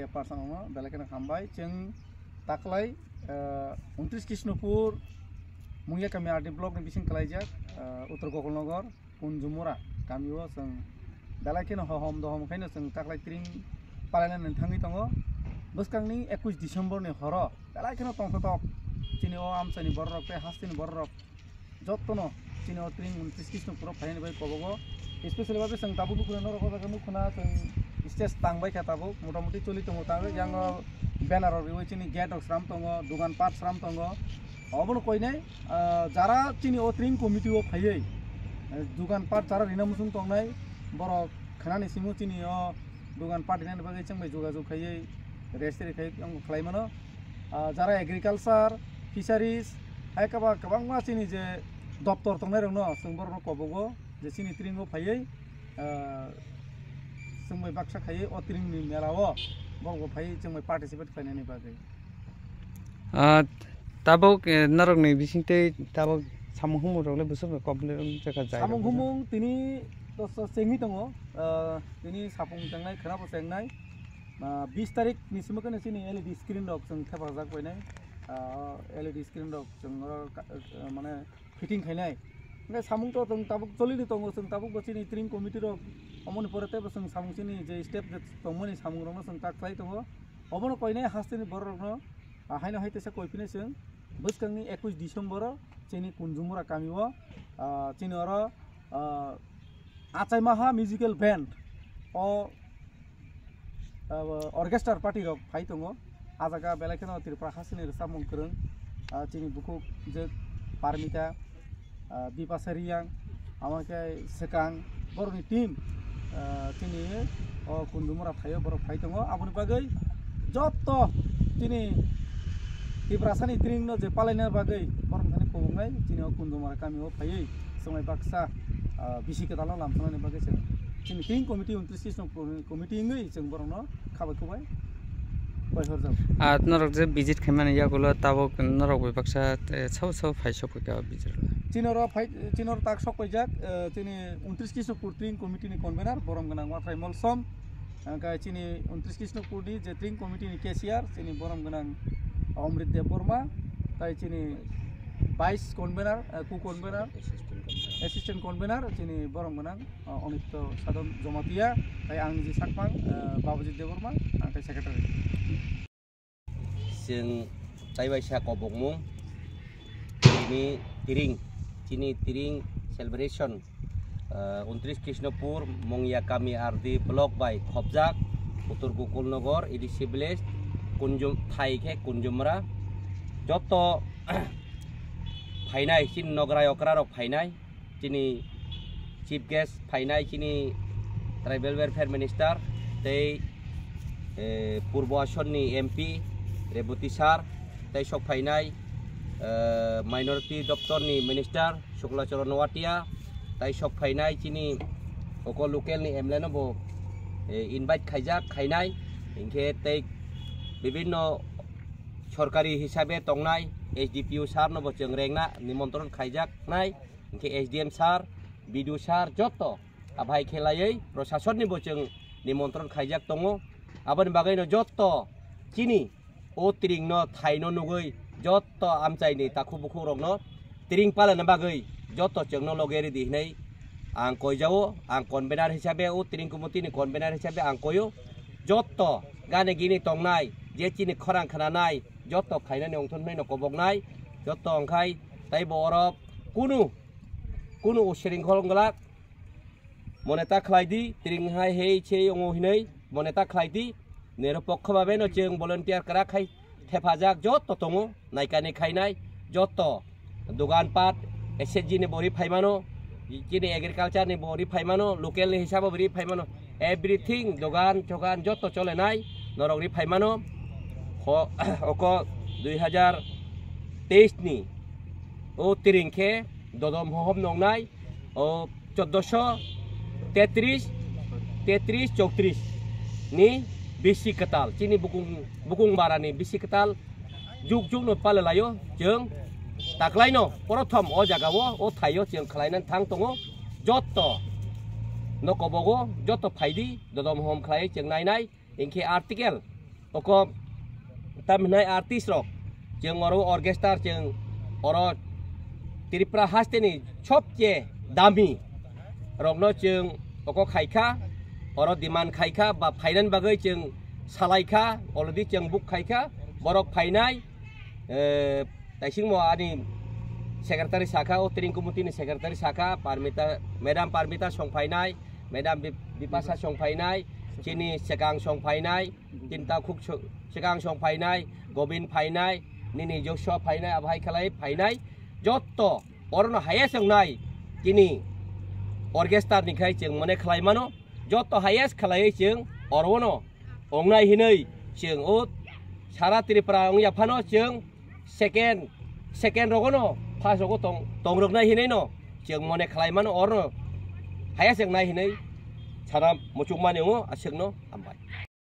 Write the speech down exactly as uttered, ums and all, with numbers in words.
Person no belai kheno hambai. Chwng taklai, ah, untris Krishnopur, Mungyakami R D block ni bising kalaijak, ah, Uttor Gokulnagar, Kunjumura kami o chwng belai kheno hohom dohom khaino chwng taklai tring palaina nang thangwi tongo. Bwskangni ekush December ni horo belai kheno tongthotok chini o amchaini bororok tei hasteni bororok jottono chini o tring untris Krishnopuro phainani bai kobogo. Especially babe chwng tabuk nukhuna norok o jaga nukhuna chwng stage tangbai kha tabuk motamoti choli tongo ta yang o banner rok riwi chini gate rok sram tongo, dugan pat sram tongo. Obono koinai, ah, jara chini o tring committee o phaiwi, eh, dugan pat jara rina musung tongnai borok khanani simo chini o dugan pat rinani bagwi chwng bai jogajog khaiwi rest ri khai tongo khlai mano. Ah, jara agriculture, fisheries, hai kaba kwbangma chini je doptor tongnai rokno chwng borokno kobogo je chini tring o phaiwi, ah, chwng bai baksa khaiwi o tring ni mela o borok bo phaiwi chwng bai participate khlainani bagwi. Ah, tabuk, eh, norokni bisingtwi tabuk samung humung rok le bwswk bai complain wngkha jai samung rok bwswk? Humung tini to so chengwi tongo, ah, tini sapung chengnai, khwnabo chengnai. Ah, bis tarik ni simi kheno chini L E D screen rok chwng thepajak bainai. Ah, L E D screen rok chwng oro ka-, ah, mane fitting khainai. Hingke samung to chwng tabuk cholini tongo, chwng tabuk bo chini tring committee rok omoni pore teibo chwng samung chini je step je tongmani samung rokno chwng tak khlai tongo. Obono koinai hasteni borok rokno, ah, haino hai teisa koi phino chwng bwskangni ekush December o chini Kunjumura kami o, ah, chini oro, ah, Achaimaha Musical Band o, ah, orchestra party rok phai tongo. Ah jaga belai kheno Tripura hasteni rwchapmung kwrwng, ah, chini bukhuk je Parmita, ah, Bipasa Riyang, amo khe swkang borokni team, ah, chini o Kundumura thaio borok phai tongo. Aboni bagwi jotto chini Tiprasani tringno je palaina bagwi borok thani kobongnai chini o Kundumura kamio phaiwi swmai baksa, ah, bisi kwtalno lamsonani bagwi chwng chini tring committee untris Krishnopur committee wngwi chwng borokno khabai kubai bai horjak. Ah, norok je visit khaimani yagulo tabuk norok bai baksa, eh, sabo sabo phai sok phaikha o visit o. Chini oro phai, chini oro tak sok paijak, eh, chini untris Krishnopur tring committee ni convener borom gwnang Wathrai Molsom, hwnkhe chini untris Krishnopur ni je tring committee ni cashier chini borom gwnang Omrit Debbarma, tai chini vice convener, eh, co-convener, assistant convener chini borom gwnang, ah, Onitto Sadon Jomatia, tai ang niji sakmang, ah, Babajit Debbarma, ang tai secretary. Chwng tai bai sa kobokmung, tini tiring, chini tiring celebration, ah, untris Krishnopur, Mongya Kami R D block bai khopjak, Uttor Gokulnagar, A D C village, Kunjum, thai khe Kunjumra, joto phainai, chini nograi okra rok phainai. Chini chief guest phainai chini tribal welfare minister tei, eh, Purbo Asonni M P Reboti sir tei sok phainai, eh, minority doptor ni minister Shukla Charan Noatia tei sok phainai chini oko local ni M L A no bo, eh, invite khaijak khainai hinkhe tei bibinno sorkari hisabe tongnai S D P O sir no bo chwng rengna nimontron khaijaknai. Hinkhe S D M sir, B D O sir, joto aphai khe laiwi prosasonni bo chwng nimontron khaijak tongo. Aboni bagwino joto chini o tringno thaino nugwi joto amchaini takhuk bukhukrokno tring palana bagwi joto chwngno loge ridi hinwi ang koijao. Ang convener hisabe, o tring committee ni convener hisabe ang koio. Joto gani gini tongnai, je chini khorang khnanai, joto phainani ongthon hwnwi no koboknai. Joto wngkhai taibo oro kunu kunu usringkhol wngglak, mone ta khlai di, tring hai hei chei ongo hinoi mone ta khlai di. Nero pokho babe no chwng volunteer kwrak khai thephajak joto tongo, naikani khainai joto dogan pat S H G ni bo ri phaimano, chini agriculture ni bo ri phaimano, local ni hisabo bo ri phaimano, everything dogan chogan joto cholenai norok ri phaimano. Ho-, oko dui hajar teis ni o tring khe dodom hohom nongnai, o choddoso tetris, tetris, chowtris ni bisi kwtal, chini bukung, bukung barani bisi kwtal juk juk no pale laio. Chwng taklaino prothom o jaga o, o thaio chwng khlaina thang tongo. Jotto no kobogo, jotto phaidi, dodom hom khlai chwng nainai. Hinkhe article Oko tamhinai artist rok, chwng oro orchestra, chwng oro Tripura hasteni sobche dami rokno chwng oko khaikha, oro demand khaikha, ba phainani bagwi chwng salaikha, already chwng book khaikha, borok phainai, eh, taisingmo ani secretary sakha, o tring committee ni secretary sakha, Parmita, Madam Parmita song phainai, Madam Bip-, Bipasa song phainai, chini Sekang song phainai, Tinta khuk so-, Sekang song phainai, Gobin phainai, nini Joshua phainai, abo hai khlai phainai, jotto orono highest wngnai chini orchestra ni khai chwng mone khlai mano, jotto highest khlaiwi chwng orono wngnai hinwi chwng o sara Tripura wngya phano chwng second, second rogono first rogo tong, tong rwknai hinwi no chwng mone khlai mano, orono highest wngnai hinwi sana muchukmani wngo aswkno hambai.